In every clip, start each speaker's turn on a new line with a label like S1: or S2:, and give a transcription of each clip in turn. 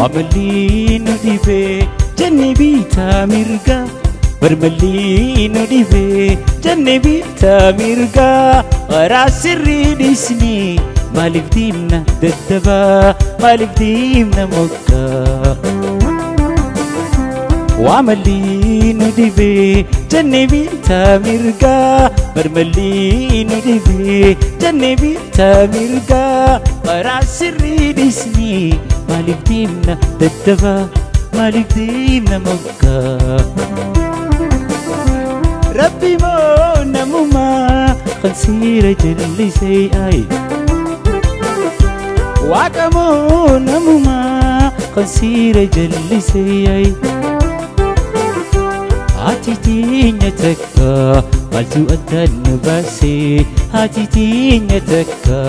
S1: Wamalli nu dhibee jenne bitaa mirga barmalli nu dhibee jenne bitaa mirga karaa sirrii dhiisnee maaliif deemna daddabaa maaliif deemna moggaa. Wamalli nu dhibee jenne bitaa mirga barmalli nu dhibee jenne bitaa mirga karaa sirrii dhiisnee maaliif deemna daddabaa maaliif deemna moggaa. Rabbi moo namumaa kan seera jallisee ay Waaqa moo namumaa kan seera jallisee ay Haati teenya takka maaltu addaan nu baasee haati teenya takka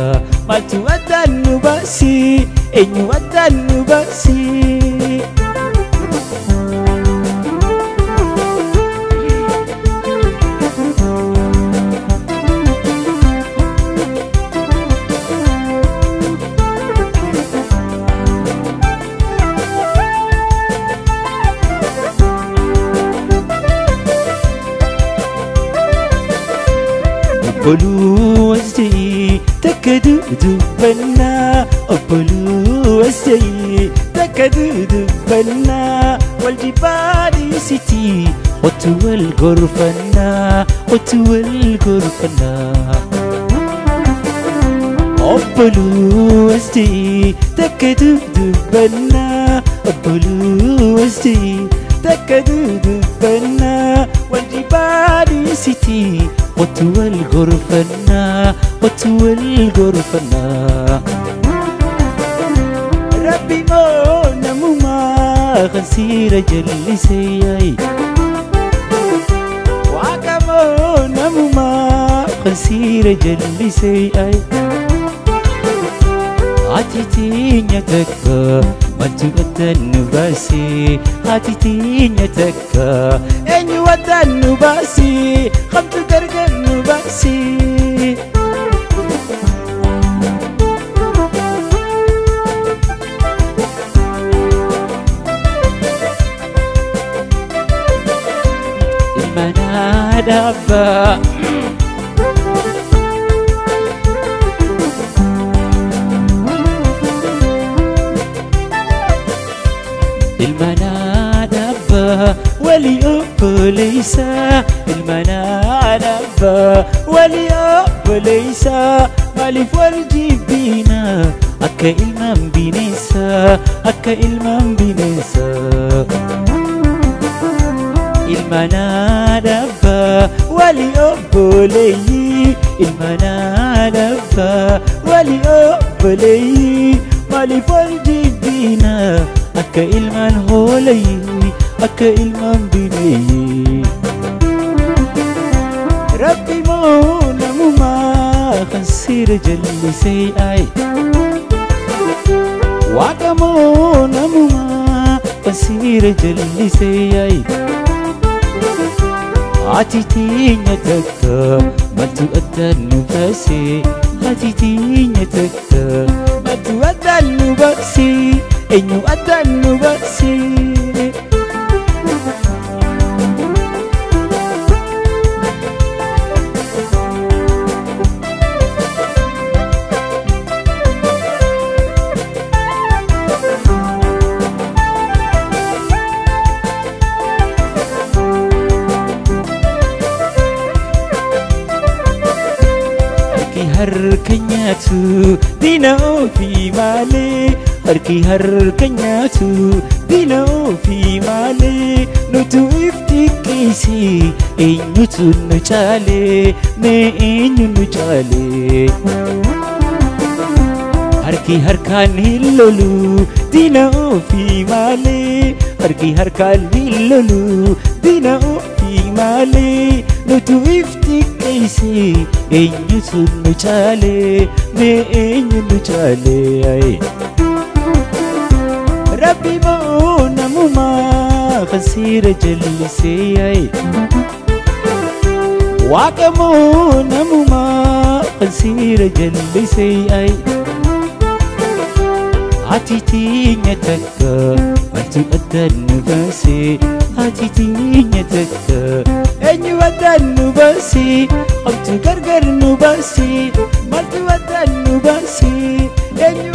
S1: maaltu addaan nu baasee eenyu addaan nu baasee. Obboluu as ta'ee takka dudubbannaa obboluu as ta'ee takka dudubbannaa wal jibbaa dhiisitii otu wal gorfannaa otu wal gorfannaa. Obboluu as ta'ee takka dudubbannaa obboluu as ta'ee takka dudubbannaa wal jibbaa dhiisitii otu wal gorfannaa otu wal gorfannaa. Rabbi moo namumaa kan seera jallisee ay Waaqa moo namumaa kan seera jallisee ay Haati teenya takka maaltu addaan nu baasee haati teenya takka eenyu addaan nu baasee kamtu gargar nu baasee. Ilma haadha abbaa Ilma haadha abbaa walii obboleessa ilma haadha abbaa walii obboleessa maaliif wal jibbina akka ilmaan bineensa akka ilmaan bineensa. Ilma haadha abbaa walii obboleeyyii ilma haadha abbaa walii obboleeyyii maaliif wal jibbina akka ilmaan hooleyyii akka ilmaan bineeyyii. Rabbi moo namumaa kan seera jallisee ay Waaqa moo namumaa kan seera jallisee ay Haati teenya takka maaltu addaan nu baasee haati teenya takka maaltu addaan nu baasee eenyu addaan nu baasee. Harki harka nyaatu diina ofii malee harki harka nyaatu diina ofii malee nutu if xiqqeessee eenyutu nu caalee mee eenyu nu caalee. Harki harkaan hin lolu diina ofii malee harki harkaan hin lolu diina ofii malee nutu if xiqqeessee eenyutu nu caalee mee eenyu nu caalee. Rabbi moo namumaa kan seera jallisee ay Waaqa moo namumaa kan seera jallisee ay Haati teenya takka maaltu addaan nu baase? Haati teenya takka eenyu addaan nu baase? Hamtu gargar nu baase, maaltu addaan nu baase? Eenyu